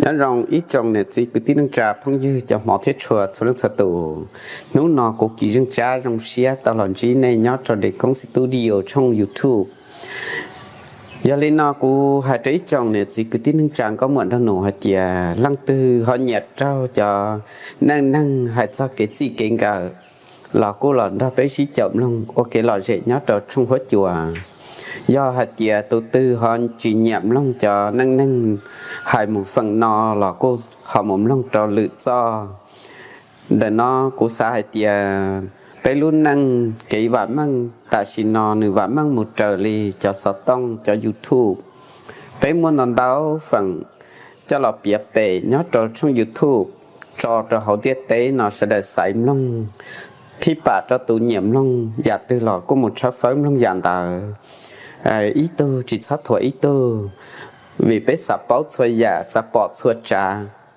Nyob zoo ib tsoom niam txiv kwv tij neej tsa phooj ywg cov hmov thiab tshua txhua leej txhua tus. Hnub no kuv Kim Zeej Tsab zoo siab tau los ntsib nej nyob rau Dej Koob Studio tshooj YouTube. Yog li no kuv hais rau ib tsoom niam txiv kwv tij neej tsa nkauj muam nraug nus hais tias leej twg ho nyiam raug cov neej neeg hais txog kev txij kev nkawm los kuj los nrog peb sib caum mloog ua kev lom zem nyob rau tshooj huab cua. Yog hais tias tus twg ho tsis nyiam mloog cov neej neeg hais mus feem no los kuj ho mus mloog rau lwm txoj. Ntawm no kuv xav hais tias peb lub neej kev vam meej tam sim no nws vam meej mus raws li cov xov tooj cov YouTube. Peb muaj ntau ntau feem coj los piav pem nyob rau tshooj YouTube tso rau hauv ntiaj teb no sawv daws xaiv mloog, phij pam rau tus nyiam mloog yam twg los kuj mus tshawb fawb mloog yam ntawd. Ib tug tsis txhob thuam ib tug, vim peb xav paub txhua yam xav pom txhua tsav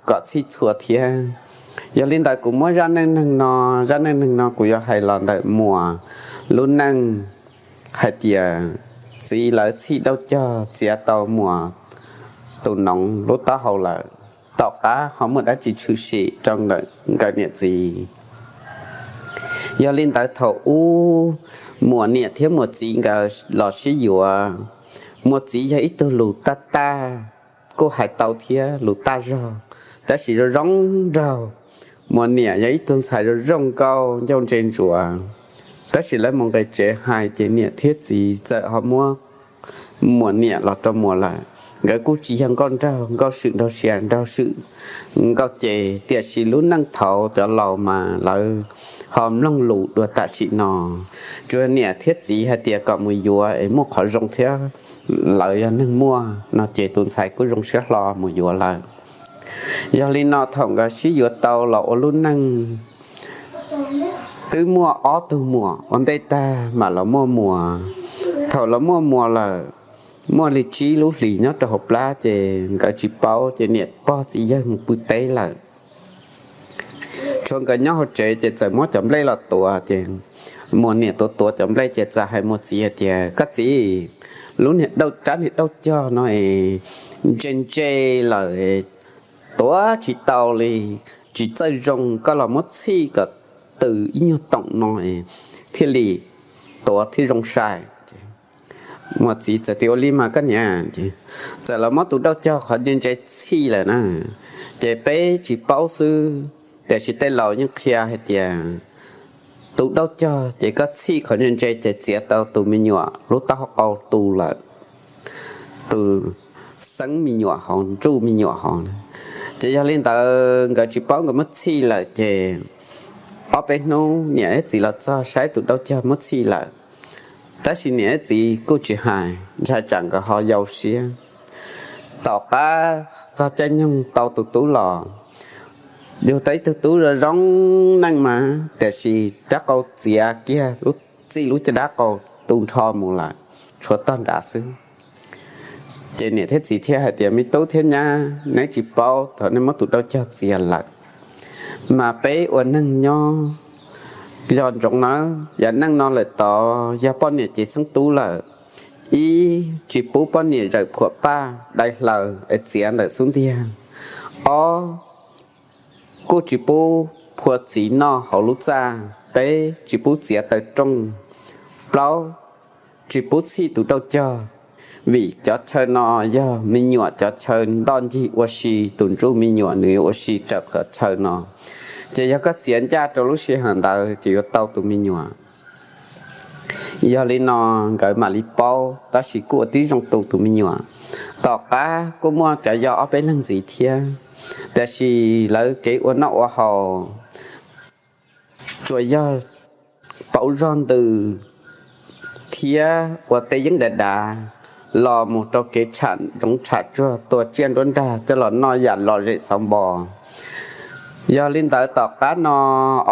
kom txhij txhua thiab. Yog li ntawd kuv muab zaj neej neeg no, zaj neej neeg no kuv yuav hais los ntawm Muas lub neej hais tias txiv lawv txhij dauj cog txiav tau Muas tus noov lub taub hau lawm, tom qab ho muaj dab tsi tshwm sim rau nkawd niam txiv. Yog li ntawd thaum ub Muas niam thiab Muas txiv nkawd los sib yuav. Muas txiv yog ib tug lus taj taj, kuj hais tau thiab lus taj zog, tab sis zoo zoo nraug. Muas niam yog ib tug ntxhais zoo zoo nkauj ncauj ntse ntsuav, tab sis lawv mus nqis tsev hais ces niam thiab txiv txawm ho muab Muas niam los rau Muas lawm. Nkawd kuj tsis yog nkauj nraug, nkauj swm nraug sia nraug swm nkauj ces, tiam sis lub neej thaud cov laus mas lawv ho mloog lus dua tam sim no. Tsuas niam thiab txiv hais tias kom mus yuav es muaj qhov zoo thiab, lawv yog neeg muaj no ces tus ntxhais kuj zoo siab hlo mus yuav lawm. Yog li no thaum nkawd sib yuav tau los ua lub neej, twb muaj ob tug Muas ua ntej tag mam los muaj Muas. Thaum los muaj Muas lawm, muaj li tsib lub hlis nyob rau hauv plab ces nkawd tsis paub ces niam pog txiv yawg mus pw teb lawm. Tshuav nkawd nyob hauv tsev ces txawm muab cov nplej los tuav ces Muas niam tuav tuav cov nplej ces txawm hais Muas txiv hais tias, koj txiv, lub niag dauj rab niag dauj cog no es ntse ntse lawm, tuav tsis tau li, tsis txawj zoo, koj los muab txhij kom tws ib nyuag toom no thiaj li tuav thiaj zoo sai. Muas txiv txawm tias, ua li mas koj niam, txawm los muab tus dauj cog qhov ntse ntse txhij lawm na, ces peb tsis paub xwb, tiam sis tej laus yeej qhia hais tias tus dauj cog ces koj txhij qhov ntse ntse ces txiav tau tus me nyuam lub taub hau qau tu lawm, tus xeeb me nyuam hauv, ntsuj me nyuam hauv. Ces yog li ntawd nkawd tsis paub, nkawd muab txhij lawm ces ob peb hnub niam thiab txiv los txog saib tus dauj cog muab txhij lawm, tab sis niam thiab txiv kuj tsis hais, ntshai tsam nkawd ho yau siab. Tom qab txog caij nyoog tau tus tub los, yug tau ib tug tub zoo zoo neej mas tiam sis rab qau txiav kiag, txij lub caj dab qau tu nrho mus lawm, tshuav tog nrad xwb. Ces niam thiab txiv thiaj hais tias, me tub thiab nyab, neb tsis paub thaum nej muab tus dauj cog txiav lawm, mas peb ua neeg nyob yog ntsoov nawb, yam neej no lawm tod yog poj niam ces xeeb tub lawm. Ib, tsis pub poj niam zawm phuam paj dai hlaws es txiav ntawm xub ntiag. Ob, kuj tsis pub phua txiv noj hauv lub txaj. Peb, tsis pub txiav taw rooj. Plaub, tsis pub txhij tus dauj cog, vim cov chaw no yog me nyuam cov chaw ntoj ncig ua si, tus ntsuj me nyuam nws yuav ua si raws qhov chaw no, ces yog koj txiav ncaj rau lub sij hawm ntawd ces yuav tau tus me nyuam. Yog li no nkawd mam li paub, tab sis kuj ua tib zoo tu tus me nyuam. Tom qab kuj muaj cov yau ob peb leeg ntxiv thiab, tiam sis lawv kev ua noj ua haus tsuas yog pauv zog ntws thiab ua tej yeeb dav dav los mus rau kev tsham zoov tsham tsuag, tua tsiaj nruab nrag coj los noj yam lom zem xauv npo. Yog li ntawd tom qab no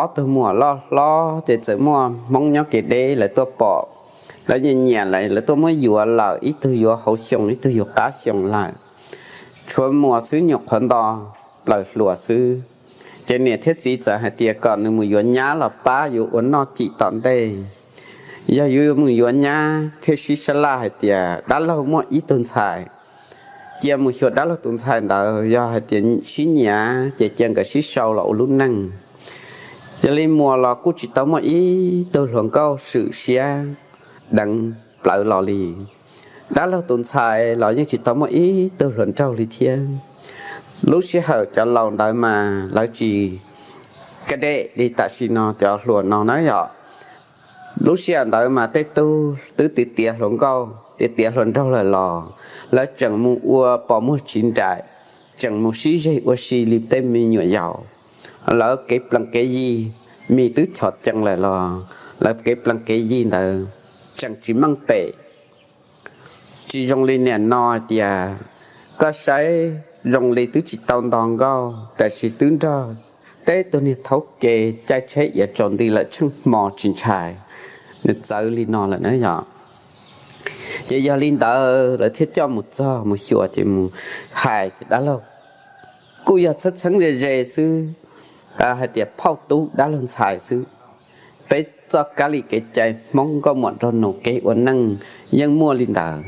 ob tug muam loj hlob ces txawm muaj Hmoob nyob kev deb lawv tuaj pom, lawv nyiam nyiam lawv, lawv tuaj muab yuav lawm, ib tug yuav hauv xyoo ib tug yuav qab xyoo lawm. Tshuav Muas xwb nyuam qhuav nto plaws hluas xwb. Ces niam thiab txiv txawm hais tias kom nws mus yuav nyab los pab yuav ua noj cim tom ntej. Yog yuav mus yuav nyab thiaj sib sab laj hais tias dab laug muaj ib tug ntxhais cia mus xyuas dab laug tus ntxhais ntawd, yog hais tias sib nyiam ces cia nkawd sib sau los ua lub neej. Yog li Muas los kuj tsis tau muaj ib tug hluas nkauj swm siab deev plawv los li. Dab laug tus ntxhais los yeej tsis tau muaj ib tug hluas nraug li thiab. Lub sij hawm cov laus ntawd mas lawv tsis ka dej li tam sim no cov hluas no na yom. Lub sij hawm ntawd mas tej tug twb tiav tiav hluas nkauj tiav tiav hluas nraug lawm los lawv tseem mus ua pos muag tsiv nraim, tseem mus sib zeg ua si li tej me nyuam yaus. Lawv kev plees kev yi, mis twb chov cees lawm los lawv kev plees kev yi ntawd tseem tsis meej pem. Tsis zoo li niam no hais tias koj saib zoo li twb tsis tau nto nkauj, tab sis twb nrog teb tug niag thaub ke caij tsheb iav tsaus nti lawm tsheej hmo tsis ntshai. Nws txawv li no lawm na yom. Ces yog li ntawd lawv thiaj coj mus txog mus xyuas ces mus hais ces dab laug kuj yog txheeb txheeb ze ze xwb, hais tias phauj tub dab laug ntxhais xwb. Peb txoj kab li kev cai Hmoob nkauj muam nraug nus kev ua neej yeej muaj li ntawd.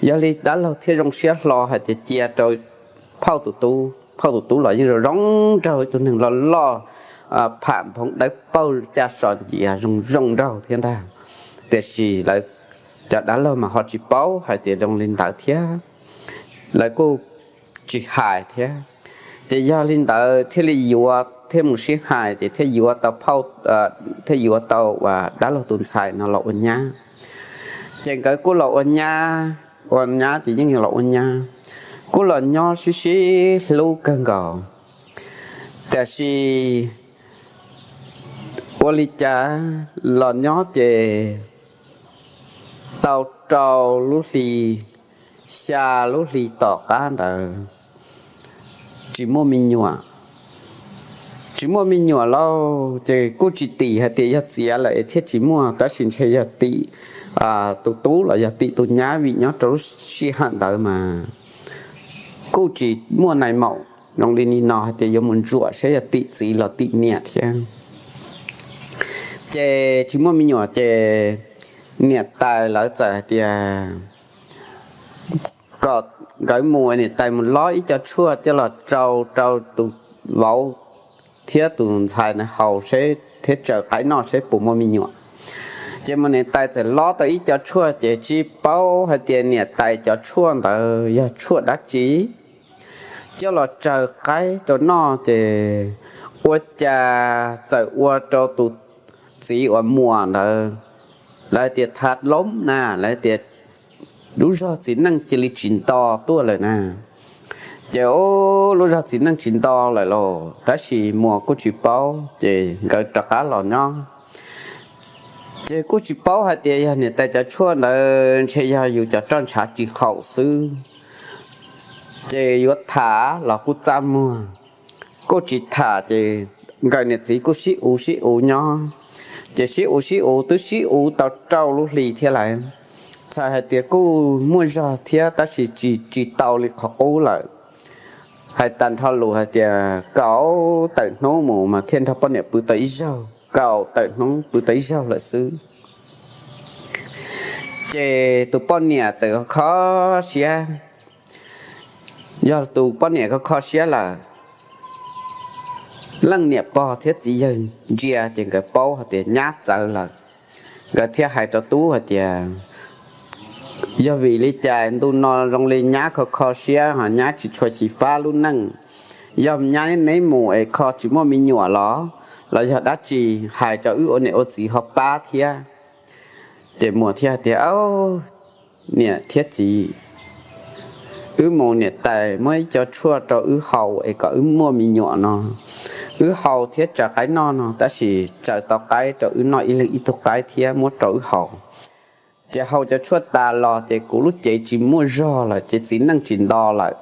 Yog li dab laug thiaj zoo siab hlo hais tias cia rau phauj tus tub. Phauj tus tub los yeej zoo zoo nraug, ib tug neeg loj loj, pham nphoov dawb paug caj so ncias zoo zoo nraug thiab ntag. Tiam sis lawv cov dab laug mas ho tsis paub hais tias zoo li ntawd thiab, lawv kuj tsis hais thiab. Ces yog li ntawd thiaj li yuav thiaj mus sib hais ces thiaj yuav tau phauj, thiaj yuav tau dab laug tus ntxhais no los ua nyab. Ces nkawd kuj los ua nyab, ua nyab ces yeej los ua nyab, kuj los nyob sib sib hlub kawg nkaus. Tiam sis ua li cas los nyob ces tau rau lub hli, xya lub hli tom qab ntawd tsis muaj me nyuam. Tsis muaj me nyuam lauj, ces kuj tsis tim hais tias yog txiav lawm es thiaj tsis muaj, tab sis ntshe yog tim tus tub los yog tim tus nyab, vim nyob rau lub sij hawm ntawd mas kuj tsis muaj nai maum zoo li nim no hais tias yuav mus ntsuam saib yog tim txiv los tim niam thiab. Ces tsis muaj me nyuam ces niam tais lawv txawm hais tias kom nkawd mus, niam tais mus lob ib co tshuaj coj los rau rau tus vauv thiab tus ntxhais na haus seb thiab tsaws qaib noj seb puas muaj me nyuam. Ces mas niam tais txawm lob tau ib co tshuaj ces tsis paub hais tias niam tais cov tshuaj ntawd yog tshuaj dab tsi, coj los tsaws qaib rau noj ces ua cas txawm ua rau tus txiv uas muam ntawd, lawv tias tha loob na, lawv tias lub zog txiv neej cia li tsis nto tuaj lawm na. Ces lub zog txiv neej tsis nto lawm los tab sis muam kuj tsis paub ces nkawd rov qab los nyob. Ces kuj tsis paub hais tias yog niam tais cov tshuaj ntawd, ntshe yog yus cov roj ntshav tsis haum xwb, ces yuav tham los kuj txaj muag, kuj tsis tham ces nkawd niam txiv kuj sib uv sib uv nyob. Ces sib uv sib uv twb sib uv tau rau lub hli thiab lawm, txawm hais tias kuj muaj zog thiab tab sis tsis tsis tau li qhov qub lawm. Hais tag nrho lus hais tias kaum tawm hnub mus mas thiaj nrog poj niam pw tau ib zaug, kaum tawm hnub pw tau ib zaug lawm xwb. Ces tus poj niam txawm kho siab, yog tus poj niam kho kho siab lawm, leej niam pog thiab txiv yawg ntsia ces nkawd paub hais tias nyab txawv lawm. Nkawd thiaj hais rau tub hais tias, yog vim li cas ntu no zoo li nyab kho kho siab ho nyab tsis tshua xyiv fab lub neej? Yog nyab neb mus es kho tsis muaj me nyuam los, los yog dab tsi, hais rau wb ua niam ua txiv ho pab thiab. Ces muam thiaj tias, niam thiab txiv, wb mus niam tais muab ib co tshuaj rau wb haus es kom wb muaj me nyuam no. Wb haus thiab tsaws qaib noj no tab sis tsaws tau qaib rau wb noj ib leeg ib tug qaib thiab muab rau wb haus. Ces haus cov tshuaj tas los ces kuv lub cev tsis muaj zog lawm ces txiv neej tsis nto lawm.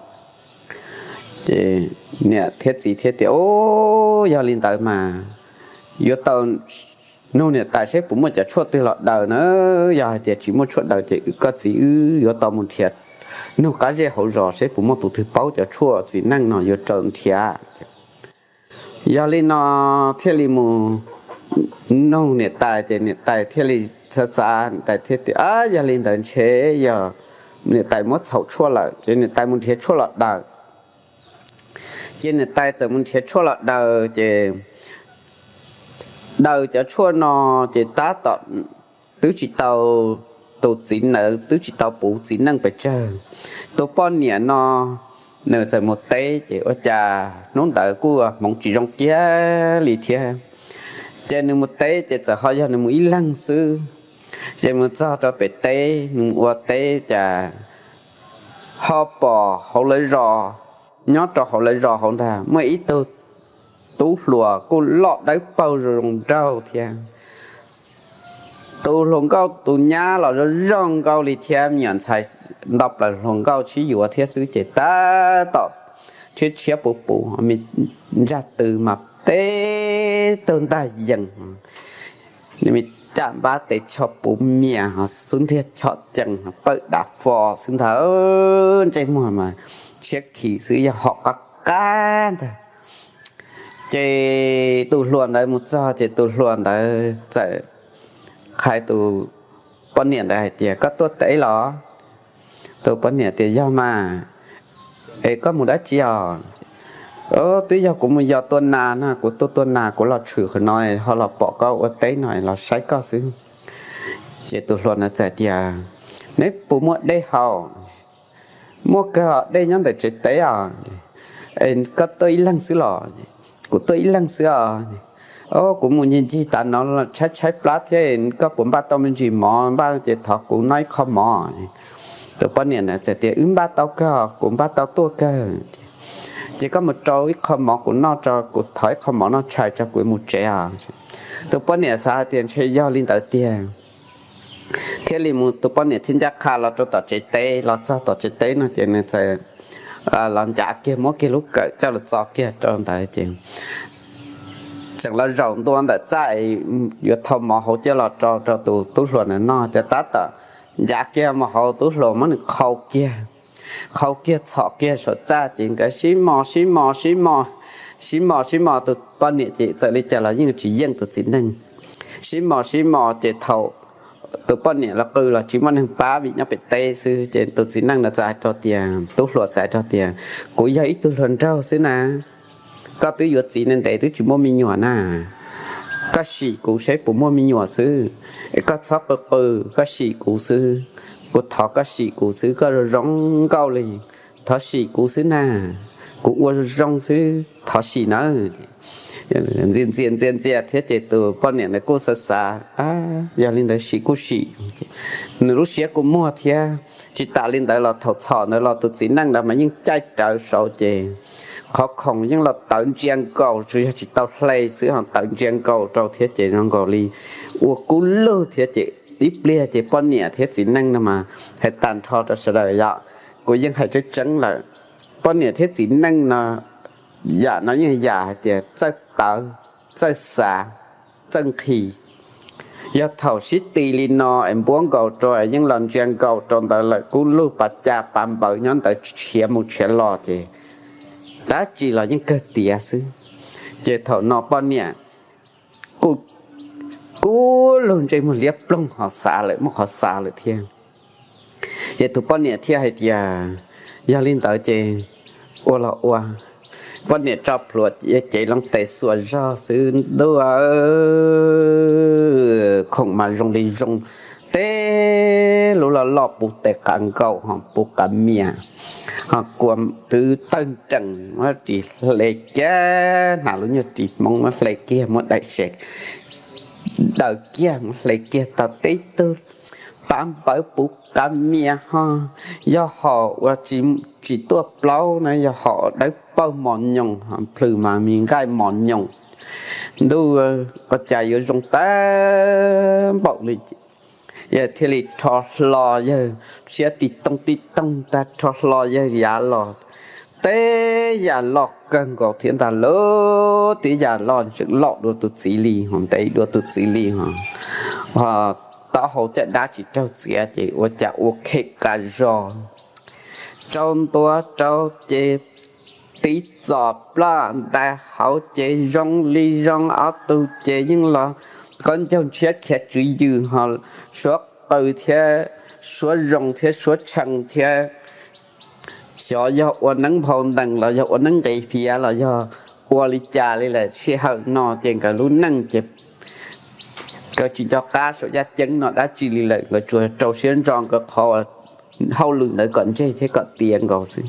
Ces niam thiab txiv thiaj tias, o, yog li ntawd mas yuav tau nug niam tais seb puas muaj cov tshuaj twg los daws na. Yog hais tias tsis muaj tshuaj daws ces koj txiv wb yuav tau mus nrhiav nug qab zej hauv zos seb puas muaj tus twg paub cov tshuaj txiv neej no yuav tau nrhiav. Yog li no thiaj li mus nug niam tais ces niam tais thiaj li xav xav, niam tais thiaj tias, yog li ntawd ntshe yog niam tais muab txhaum tshuaj lawm ces niam tais mus nrhiav tshuaj los daws. Ces niam tais txawm mus nrhiav tshuaj los daws ces daws cov tshuaj no ces tab tom twb tsis tau, tus txiv ntawd twb tsis tau puv txiv neej pes tsawg. Tus poj niam no nws txawm mus teb ces ua cas hnub ntawd kuj hmoov tsis zoo kiag li thiab. Ces nws mus teb ces txawm ho yog nws mus ib leeg xwb. Ces mus txog rau pem teb, nws mus ua teb cas ho pom hauv lawv zos, nyob rau hauv lawv zos hauv ntag muaj ib tug tub hluas kuj loj dawb paug zoo nraug thiab. Tus hluas nkauj tus nyab los zoo zoo nkauj li thiab, me nyuam ntxhais nto plaws hluas nkauj sib yuav thiab xwb ces tab tom tshiab tshiab puv puv, me ntsag tw mas teb tug ntag yees, me caj npab tes tsho puv mias, xub ntiag chom cees, pawj dav fo xwb ntag, ntsej muag mas tshiab khiv xwb, yog hom qab qab ntag. Ces tus hluas ntawd mus txog ces tus hluas ntawd txawm hais tus poj niam ntawd hais tias, Koj tuaj teb los? Tus poj niam tias, Yog mas, es koj mus dab tsi os? Twb yog kuv mus yos tua nas no, kuv tuaj tua nas kuv los tshwm qhov no ho los pom koj ua teb no los saib koj xwb. Ces tus hluas ntawd txawm tias, Neb puas muaj dej haus? Muaj kawg os, dej nyob ntawm tsev teb os. Koj tuaj ib leeg xwb los? Kuv tuaj ib leeg xwb os. Kuv mus ncig ncig tas no los tshaib tshaib plab thiab, koj puas npaj tau me ntsis mov npaj ces thov kuv noj ib qho mov. Tus poj niam ntawd txawm tias, Wb npaj tau kawg, kuv npaj tau tuaj kawg. Ces koj mus rau ib qho mov kuv noj tso, kuv thov ib qho mov noj tshais tso kuv mus tsev os. Tus poj niam xav hais tias ntshe yog li ntawd tiag, thiaj li mus, tus poj niam thiaj ncaj qha los rau tom tsev teb. Los txog tom tsev teb no ces nws txawm los ncav kiag, muab kiag lub kawm coj los txo kiag rau ntawd ces tseem los zaum ntua ntawm txaj yuav thau mov hauv coj los rau rau tus tub hluas ntawd noj, ces tab tom ncav kiag mov hauv, tub hluas muab nws qhau kiag, qhau kiag txhom kiag saum txaj ces nkawd sib mos sib mos sib mos, sib mos sib mos, tus poj niam ces txawm li cas los yeej tsis yeej tus txiv neej. Sib mos sib mos ces thaum tus poj niam los qw los tsis muaj neeg pab vim nyob pem teb xwb, ces tus txiv neej no txawm hais rau tias, tub hluas txawm hais rau tias, Kuv yog ib tug hluas nraug xwb na, koj twb yuav txiv ntev ntev twb tsis muaj me nyuam na, koj sim kuv seb puas muaj me nyuam xwb. Koj txhob qw qw, koj sim kuv xwb, kuv thov koj sim kuv xwb, koj zoo zoo nkauj li, thov sim kuv xwb na, kuv ua zoo zoo xwb, thov sim nawb. Ntxias ntxias ntxias ntxias thiab ces tus poj niam ntawd kuj xav xav, Yog li ntawd sim kuj sim. Nws lub siab kuj muag thiab. Tsis tas li ntawd los thaum txhom ntawd los tus txiv neej ntawd mas yeej caij rawv saud ces qhov khoom yeej los tawv ntsia nkaus, tsuas yog tsis tau hle xwb ho tawv ntsia nkaus rau thiab ces zoo nkaus li ua kub lug thiab ces ib pliag ces poj niam thiab txiv neej no mas hais tag nrho rau sawv daws yom, kuv yeej hais tseeb tseeb lawm, poj niam thiab txiv neej no yam no yeej yam hais tias txawj tawv, txawj xav, txawj nqhis. Yog thaum sib ti li no es npuab nkaus rau es yeej los ntsia nkaus rau ntawd lawm kub lug pas caj pas npawv nyob ntawd tshiav mus tshiav los ces dab tsi los yeej kawg tiav xwb. Ces thaum no poj niam kuj kub lug ntsej muag liab ploog ho xav lawm, muaj qhov xav lawm thiab. Ces tus poj niam thiaj hais tias, Yog li ntawd ces ua los ua. Poj niam tso plhuav cev loo tes xuas zog xwb ntuj, khoom mas zoo li zoo, tej lub loj loj puv tes qav nkaus ho puv qav mias ho kua twb tawg nrees, muab ris hle kiag, hnav lub nyuag ris hmoob muab hle kiag, muab daim sev daws kiag, muab hle kiag tau tib tug pab npawv puv qav mias ho, yog hom uas tsis tuaj plaub na, yog hom dawb paug mos nyoos, plhws mas me nqaij mos nyoos. Ntuj, ua cas yuav zoo tag npaum li. Yawg thiaj li rho hlo, yawg siab tib toog tib toog tag, rho hlo yawg yav los, tib yam loj kawg nkaus thiab ntag lauj, tib yam loj tseem loj dua tus txiv li ho, ntev dua tus txiv li ho. Ho taub hau caj dab tsis raug txiav ces ua cas ua khe ka zos, rau ntua rau ces tib txos ploj ntais hauv ces zoo li zoo, ob tug ces yeej los qaub ncaug ntshiab khiav tswv yws ho, suab qw thiab suab zoo thiab suab tshee thiab, xyov yog ua neeb nphau ntees los yog ua neeb nqis fiav los yog ua li cas li lawm, sij hawm no ces nkawd lub neej ces nkawd tsis nco qab saum yaj ceeb no dab tsi li lawm, nkawd tsuas rau siab ntso nkawd qhov hauj lwm ntawd kom ntseg thiab kom tiav nkaus xwb.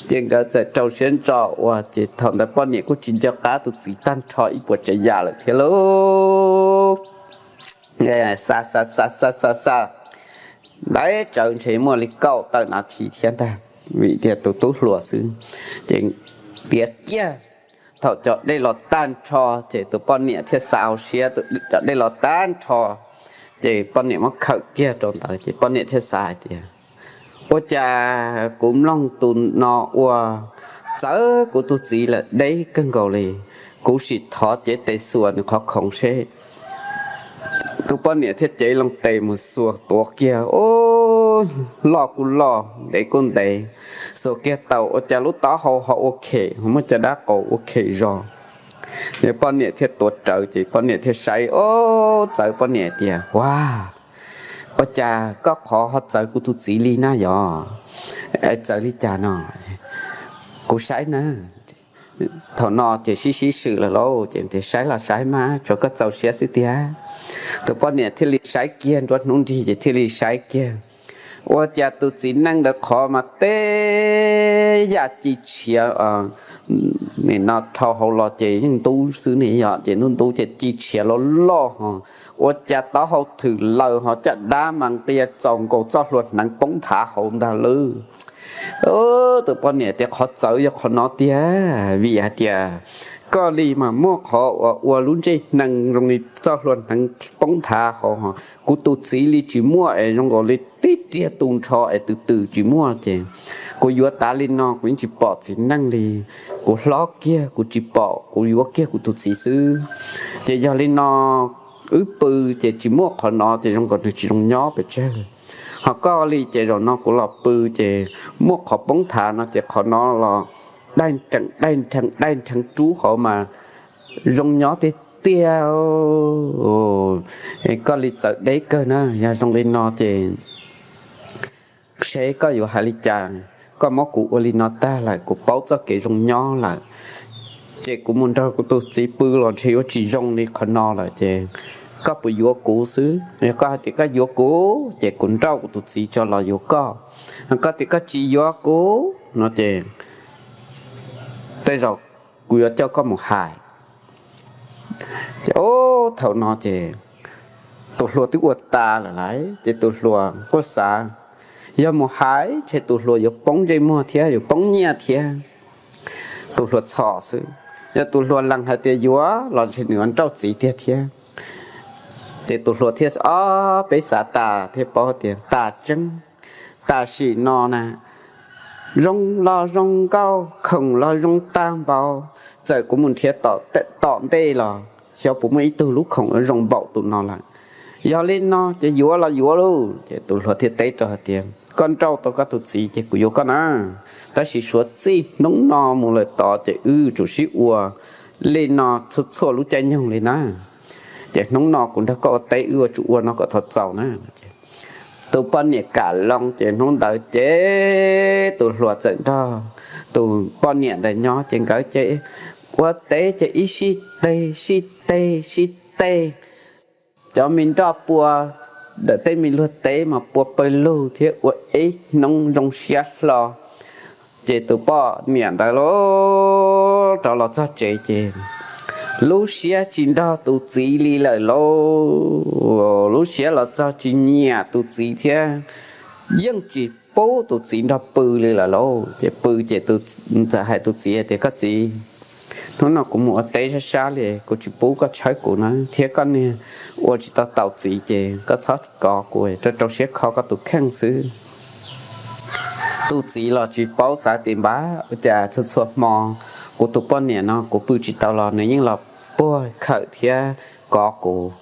Ces nkawd txawm rau siab ntso ua, ces thaum ntawd poj niam kuj tsis nco qab tus txiv tag nrho ib puas tsav yam lawm thiab lauj. Xa xa xa xa xa xa, lawv tsawv ntshe muaj li kaum tawm nas this thiab ntag, vim tias tus tub hluas xwb. Ces tiav kiag, thaum cov dej los tag nrho, ces tus poj niam thiaj xav hauv siab, cov dej los tag nrho, ces poj niam muab khawm kiag rau ntawd, ces poj niam thiaj xav hais tias, ua cas kuv mloog tus no ua txawv kuv tus txiv lawm deb kawg nkaus li, kuv sim thov cev tes xuas nws qhov khoov seb. Tus poj niam thiaj cev loo tes mus xuas tuav kiag, ub, loj kuj loj, ntev kuj ntev, xuas kiag tau ua cas lub taub hau ho ua khem, muaj cov dab qau ua khem zog. Poj niam thiaj tuav rawv, ces poj niam thiaj saib, ub, txawv poj niam tias, ua, ua cas koj qhov ho txawv kuv tus txiv li na yog? Txawv li cas no? Kuv saib na. Thaum no ces sib sib swm lawm lauj, ces tias saib los saib mas tsuas koj txaus siab xwb tiag. Tus poj niam thiaj li saib kiag, nruab hnub nrig ces thiaj li saib kiag. Ua cas tus txiv neej ntawd qhov mas tej yam ci tshiav, nim no dhau hauv los ces yeej ntub xwb ne yog, ces ntub ntub ces ci tshiav loj loj ho, ua cas taub hau thwm laws ho caj dab mas nqia txaus nkaus txoj hlua hneev poob nthav hauv ntag lawm. Tus poj niam tias qhov txawv yog qhov no tiag, vim hais tias koj li mas muaj qhov uas ua lub ntsej hneev zoo li txoj hlua hneev poob nthav hauv, kuv tus txiv li tsis muaj es zoo nkaus li tib riag tu nrho es twm twm tsis muaj ces kuv yuav tas li no kuv yeej tsis pom txiv neej li. Kuv hlob kiag kuv tsis pom, kuv yuav kiag kuv tus txiv xwb. Ces yog li no wb pw ces tsis muaj qhov no ces zoo nkaus nws tsis zoo nyob pes tsawg. Ho koj li ces zaum no kuv los pw ces muaj qhov poob nthav no ces qhov no los daig nrheev daig nrheev daig nrheev rub hauv mas zoo nyob tiag tiag. Koj li txawv deb kawg na, yog zoo li no ces seb koj yuav hais li cas. Koj muab kuv ua li no tag lawm, kuv paub txoj kev zoo nyob lawm, ces kuv mus nrog kuv tus txiv pw los ntshe yuav tsis zoo li qhov no lawm ces koj puas yuav kuv xwb. Yog koj hais tias koj yuav kuv ces kuv nrauj kuv tus txiv tso los yuav koj. Koj tias koj tsis yuav kuv no ces tej zaum kuv yuav coj koj mus hais. Ces thaum no ces tus hluas twb ua tas lawm lauj, ces tus hluas kuj xav, yog mus hais ntshe tus hluas yuav poob ntsej muag thiab yuav poob nyiaj thiab. Tus hluas txhom xwb, yog tus hluas lees hais tias yuav los ntshe nws yuav nrauj txiv tiag thiab. Ces tus hluas thiaj, ob peb xav tas thiaj paub tias tas tseeb. Tam sim no na, zoo los zoo nkauj, khoom los zoo tag npaum, txawm kuv mus nrhiav tom ntej los xyov puas muaj ib tug lub khoom zoo npaum tus no lawm. Yog li no ces yuav los yuav lauj. Ces tus hluas thiaj teb rau hais tias koj nrauj tau koj tus txiv ces kuv yuav koj na, tab sis suav txij hnub no mus lawm tod ces wb tsum sib ua li no txhua txhua lub caij nyoog li na. Ces hnub no kuv nrog koj ua teb wb ua tsum ua no kom txaus txaus na. Tus poj niam kam loo ces hnub ntawd ces tus hluas txawm nrog tus poj niam ntawd nyob ces nkawd ces ua teb ces ib sij teg sij teg sij teg. Cov me nroj pua ntawm tej me luag teb mas pua pawg lug thiab ua ib hnub zoo siab hlo. Ces tus poj niam ntawd los rov los txog tsev ces lub siab tsis nrog tus txiv li lawm lauj. Lub siab los txog tsis nyiam tus txiv thiab yeej tsis pub tus txiv nrog pw li lawm lauj. Ces pw ces txawm hais tus txiv tias koj txiv, hnub no kuv mus ua teb sab sab li kuv tsis pub koj tshawb kuv na, thiab koj niag ua tsis tau taus txiv ces koj txhob kov kuv, rau rau siab kho koj tus kheej xwb. Tus txiv los tsis paub, xav tias npab ua cas txhua txhua hmo kuv tus poj niam no kuv pw tsis tau los nws yeej los puag khawm thiab kov kuv,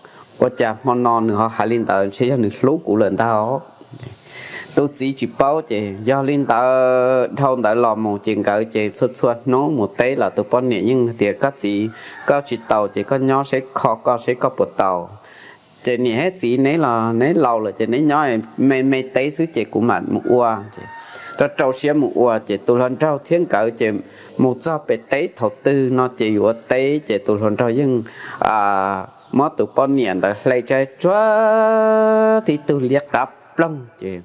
ua cas hmo no nws ho hais li ntawd ntshe yog nws hlub kuv lawm ntag. Tus txiv tsis paub ces yog li ntawd dhau ntawd los mus ces nkawd ces txhua txhua hnub mus teb los tus poj niam yeej tias koj txiv, koj tsis taus ces koj nyob seb kho koj seb koj puas taus. Ces niam thiab txiv neb los neb laus lawm ces neb nyob me me teb xwb ces kuv mam mus ua. Rau rau siab mus ua ces tus hluas nraug thiab nkawd ces mus txog pem teb thaum twg no ces yuav teb ces tus hluas nraug yeej muab tus poj niam ntawd hle tsa tsuag tib tug liab qab ploog ces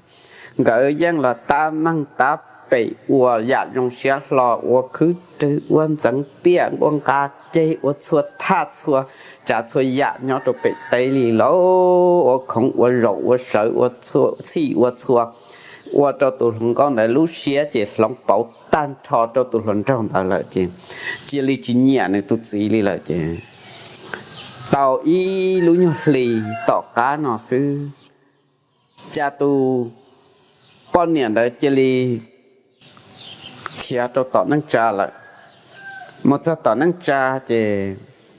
nkawd yeej los tab meeg tab pem ua yam zoo siab hlo, ua khwb rwg, ua ntxeev tiaj, ua nqa ceg, ua txhua thaj txhua tsav txhua yam nyob rau pem teb li lauj, ua khoov ua zaum ua sawv ua txhij ua txhua, ua rau tus hluas nkauj ntawd lub siab ces hloov pauv tag nrho rau tus hluas nraug ntawd lawm ces cia li tsis nyiam nws tus txiv li lawm ces tau ib lub nyuag hli tom qab no xwb, cas tus poj niam ntawd cia li khiav rau tom neej tsa lawm. Mus txog tom neej tsa ces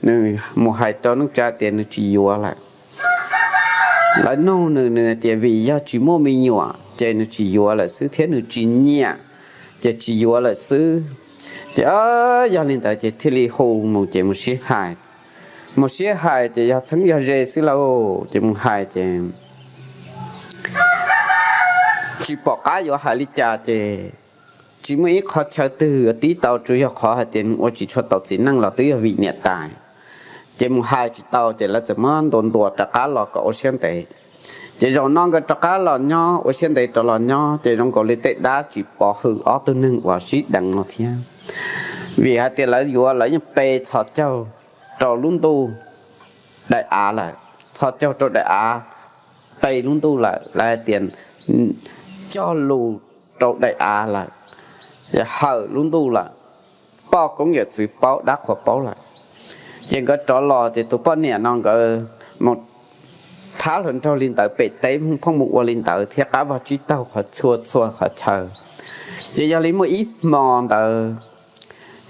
nws mus hais rau neej tsa tias nws tsis yuav lawm. Lawv nug nws, nws tias vim yog tsis muaj me nyuam ces nws tsis yuav lawm xwb thiab nws tsis nyiam ces tsis yuav lawm xwb. Ces yog li ntawd ces thiaj li hu mus ces mus sib hais. Mus sib hais ces yog txheeb yog ze xwb lauj, ces mus hais ces tsis pom qab yuav hais li cas ces tsis muaj ib qhov chaw twg yuav tib tau, tsuas yog qhov hais tias nws ua tsis tshua tau txiv neej los twb yog vim niam tais. Ces mus hais tsis tau ces lawv txawm muab ntuas ntuas rov qab los kom ua siab ntev. Ces zaum no nkawd rov qab los nyob ua siab ntev rov los nyob ces zoo nkaus li tej dab tsis pov hwm ob tug neeg uas sib deev no thiab. Vim hais tias lawv yuav lawv yeej pe txhos caug rau lub ntuj daim av lawm, txhos caug rau daim av, pe lub ntuj lawm, lawv hais tias cog lus rau daim av lawm, hawm lub ntuj lawm, poj koob yawm txwv paub dab qhuas paub lawm. Ces nkawd rov los ces tus poj niam no nkawd mus thab hluas nraug li ntawd pem teb phooj mus ua li ntawd thiab qab vag tsib taug qhov txhua txhua qhov chaw. Ces yog li muaj ib hmo ntawd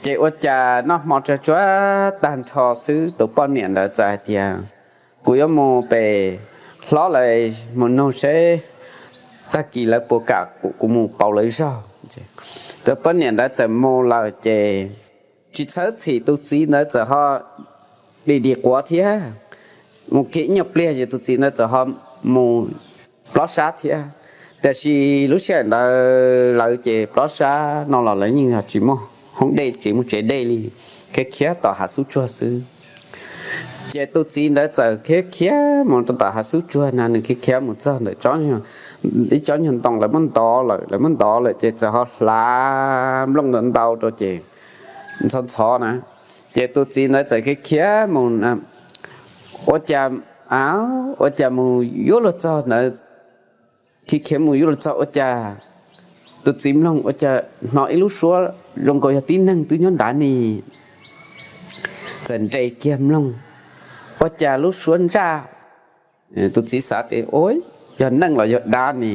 ces ua cas noj hmo tsag tsuag tag nrho xwb tus poj niam ntawd txawm hais tias kuv yuav mus pem hlob lawv mus nug seb tag kis lawv puas kam kuv mus pauv lawv zog. Tus poj niam ntawd txawm mus lawm ces tsis txhawb txhim tus txiv ntawd txawm ho dim dim quav thiab. Mus kiag ib nyuag pliag ces tus txiv ntawd txawm ho mus plob sab thiab. Tiam sis lub sij hawm ntawd lawv ces plob sab no los lawv yeej yog tsis muaj hoob dej tsev muaj tsev dej li, khiav khiav tom hav xub tsuag xwb. Ces tus txiv ntawd txawm khiav khiav mus rau tom hav xub tsuag na, nws khiav khiav mus txog ntawm ib tsob nyuag ntoo lawv muab ntov lawm, lawv muab ntov lawm ces txawm ho hlav nplooj ntau ntau rau ces ntxhov ntxhov na. Ces tus txiv ntawd txawm khiav khiav mus, ua cas, ua cas mus yuav luag txog ntawd, khiav khiav mus yuav luag txog ua cas tus txiv mloog ua cas hnov ib lub suab zoo nkaus yog tib neeg twb nyob nrad ni. Txawm nres kiag mloog, ua cas lub suab ntsaj. Tus txiv xav tias ua yog neeg los yog dab ni,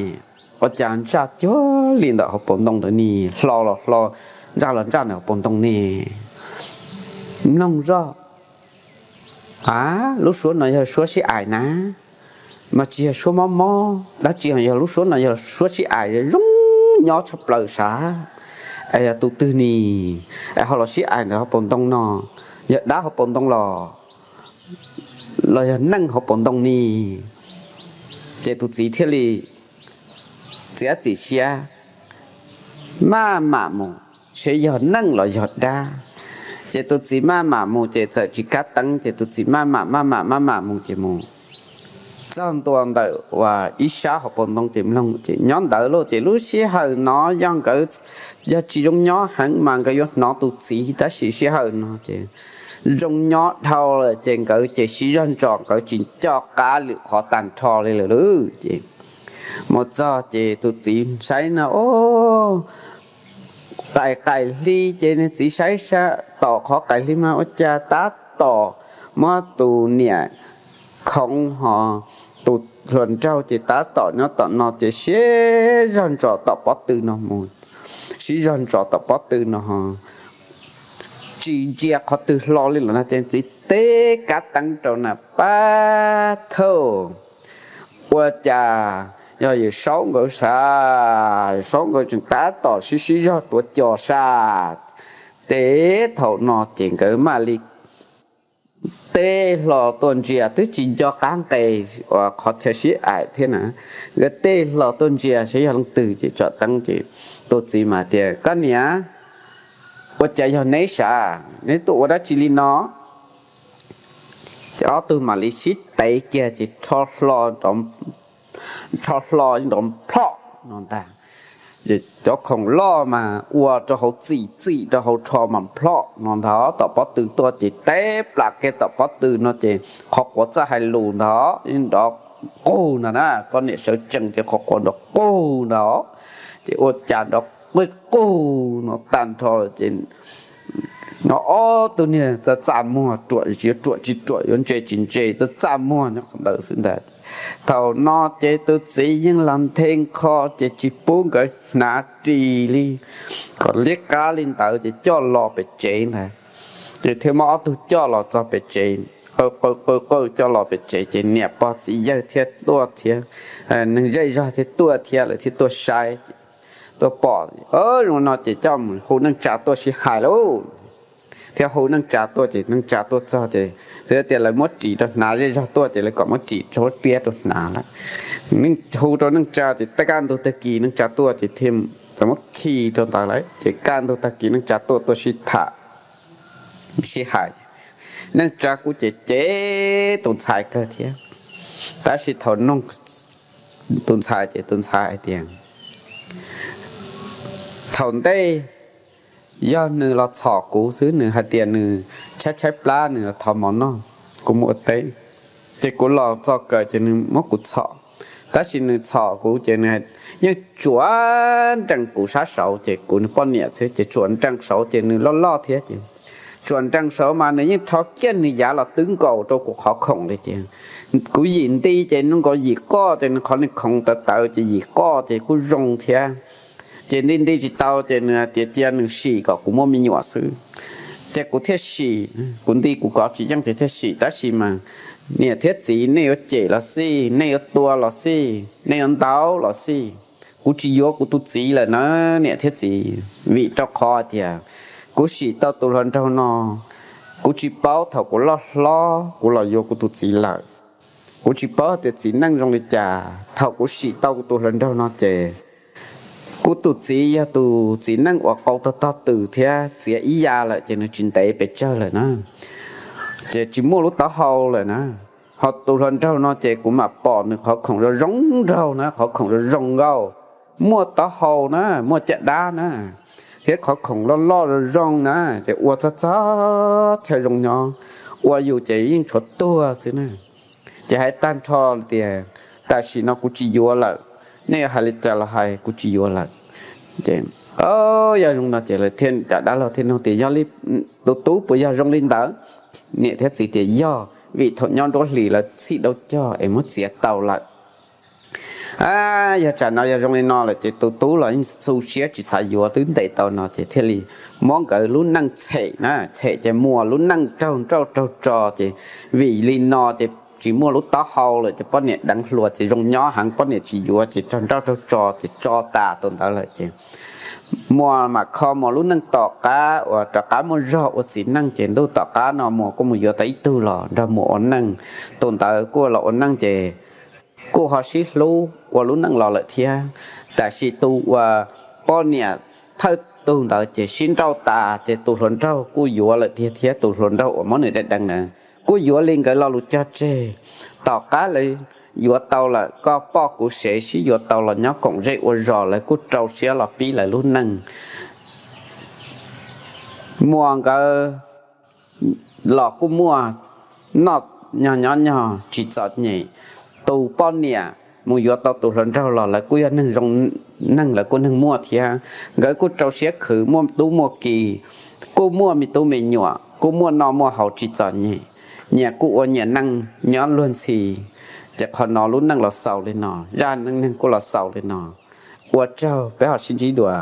ua cas ntsaj cuag li ntawm hauv paus ntoo ntawd ni, hlo los hlo, ntsaj los ntsaj ntawm hauv paus ntoo ni. Mloog zoj, a, lub suab no yog suab sib aim na, mas tsis yog suab mob mob dab tsi, yog lub suab no yog suab sib aim zoo nyob tshaj plaws sav. Es yog tus twg ni es ho los sib aim ntawm hauv paus ntoo no? Yog dab hauv paus ntoo los los yog neeg hauv paus ntoo ni? Ces tus txiv thiaj li txiav txim siab maj mam mus seb yog neeg los yog dab. Ces tus txiv maj mam mus ces txawm tsis kab teeb, ces tus txiv maj mam maj mam maj mam mus ces mus txog ntua ntawm uas ib sab hauv paus ntoo ces mloog ces nyob ntawd lauj. Ces lub sij hawm no yog nkawd, yog tsis zoo nyob heev mas nkawd yuav hnov tus txiv, tab sis sij hawm no ces zoo nyob dhau lawm ces nkawd ces sib zog ntsos, nkawd tsis nco qab lwm qhov tag nrho li lawm lauj. Ces mus txog ces tus txiv saib no, o, qais qais hli ces nws txiv saib tom qhov qais hli no ua cas tab tom muab tus niam khoov ho tus hluas nraug ces tab tom nyob tom no ces sib zog ntsos tom pob tw no mus, sib zog ntsos tom pob tw no ho tsis ntsia qhov twg hlo li lawm no ces txiv teb kab teeb rau na, pab thauj, ua cas yog yawm saub nkawd sav, yawm saub nkawd tseem tab tom sib sib zog tuav cos sas. Ces thaum no ces nkawd mam li tej hlo tuaj ntsia twb tsis nco qab nqes uas qhov chaw sib aim thiab na. Nkawd tej hlo tuaj ntsia saib yog leej twg ces tsom teeb ces tus txiv mas tias, Koj niam, ua cas yog neb sav? Neb tuaj ua dab tsi li no? Ces ob tug mam li sib tev kiag ces rho hlo nrov plhom no ntag. Cov khoom loj mas ua rau hauv txim txim rau hauv rho mas plhom no ntag. Tom pob tw tuaj ces teb plam kiag tom pob tw no ces qhov quav txawj hais lus ntag, nrov qug ntag na. Poj niam sawv tsees ces qhov quav nrov qug ntag, ces ua cas nrov qig qug no tag nrho ces no ob tug niag txaj txaj muag, ruam yuav ruam tsis ruam, yuav ntse tsis ntse, txaj txaj muag nyob qhov ntawd xwb ntag. Thaum no ces tus txiv yeej los nthe nkho ces tsis pub nkawd hnav ris li, kom liab qab li ntawd ces coj los pem tsev ntag. Ces thiaj muab ob tug coj los txog pem tsev, qw qw qw qw coj los pem tsev ces niam pog txiv yawg thiaj tuaj thiab, neeg zej zog thiaj tuaj thiab, lawv thiaj tuaj saib, tuaj pom zoo no ces coj mus hu neej tsa tuaj sib hais lauj. Thiaj hu neej tsa tuaj ces neej tsa tuaj txog ces txawm tias lawv muab ris rau hnav, zej zog tuaj ces lawv kom muab ris rau piab rau hnav lawm. Hu rau neej tsa ces kaj ntug tag kis neej tsa tuaj ces thiaj muab khi rau ntawd lawm. Ces kaj ntug tag kis neej tsa tuaj tuaj sib tham, sib hais. Neej tsa kuj cem cem tus ntxhais kawg thiab, tab sis thaum nug tus ntxhais ces tus ntxhais hais tias, Thaum ntej yog nws los txhom kuv xwb, nws hais tias nws tshaib tshaib plab, nws los thov mov noj, kuv mus ua teb, ces kuv los txog kawm ces nws muab kuv txhom. Tab sis nws txhom kuv ces nws yeej tsuas nrees kuv sab saud, ces kuv nws poj niam xwb ces tsuas nrees saud ces nws loj loj thiab ces tsuas nrees saud mas nws yeej rho kiag nws yav los twb nkaus rau kuv qhov khoom li ces kuv yim nti ces nws nkaus yim qoj ces nws qhov nws khoov tawv tawv ces yim qoj ces kuj zoo thiab. Ces nti nti tsis tau ces nws hais tias cia nws sim kom kuv muaj me nyuam xwb. Ces kuv thiaj sim, kuv nti kuv kov tsis yeej ces thiaj sim, tab sis mas niam thiab txiv nej yuav cem los xij, nej yuav tua los xij, nej yuav ntaus los xij, kuv tsis yuav kuv tus txiv lawm na niam thiab txiv, vim rau qhov tias kuv sim tau tus hluas nraug no, kuv tsis paub thaum kuv loj hlob kuv los yuav kuv tus txiv lawm. Kuv tsis paub tias txiv neej zoo li cas, thaum kuv sim tau kuv tus hluas nraug no ces kuv tus txiv yog tus txiv neej uas qau tog tog tws thiab txiav ib ya lawm ces nws tsis ntev pes tsawg lawm na, ces tsis muaj lub taub hau lawm na. Ho tus hluas nraug no ces kuv mam pom nws qhov khoom zoo zoo nraug na, qhov khoom zoo zoo nkauj, muaj taub hau na, muaj caj dab na, thiab qhov khoom loj loj zoo zoo na, ces ua txog txog chaw zoo nyob, ua yus ces yeej tshuav tuag xwb na. Ces hais tag nrho tias tam sim no kuv tsis yuav lawm, nej yuav hais li cas los hais kuv tsis yuav lawm. Ces yog zoo no ces lawv thiaj, cov dab laug thiaj nug tias yog li tus tub puas yog zoo li ntawd? Niam thiab txiv tias yog, vim thaum nyob nruab hlis lawv txhij dauj cog es muab txiav tau lawm. Yog tsam no yog zoo li no lawm ces tus tub los yeej xu siab tsis xav yuav, twb ntes tau no ces thiaj li muab nkawd lub neej txhem na, txhem ces muas lub neej raug nrauj raug tso ces vim li no ces tsis muaj lub taub hau lawm ces poj niam deev hluas ces zoo nyob heev, poj niam tsis yuav ces raug nrauj raug tso ces tso tas tus ntawd lawm ces muas mam kho muas lub neej tom qab uas rov qab muaj zog ua txiv neej ces ntuj tom qab no muas kuj mus yuav tau ib tug los nrog muas ua neej. Tus ntawd kuj los ua neej ces kuj ho sib hlub ua lub neej los lawm thiab. Tam sis tus uas poj niam thawj tug ntawd ces sib nrauj tas ces tus hluas nraug kuj yuav lawm tiag thiab, tus hluas nraug uas muab nws deev deev ntawd kuj yuav li nkawd lo lus cog tseg. Tom qab lawv yuav tau lawm, koj poj kuv sev sib yuav tau los nyob koom zej ua zos, lawv kuj rau siab los pib lawv lub neej. Muas nkawd los kuj muaj noj nyog nyob nyog tsis txom nyem. Tus poj niam mus yuav tau tus hluas nraug los lawv kuj yog neeg zoo neeg, lawv kuj neeg muaj thiab. Nkawd kuj rau siab khwv muaj tub muaj ki, kuj muaj me tub me nyuam, kuj muaj noj muaj haus tsis txom nyem, nyias kuj ua nyias neej nyob luag ntxhi. Ces qhov no lub neej los xaus li no, zaj neej neeg kuj los xaus li no. Ua tsaug, peb ho sib ntsib dua.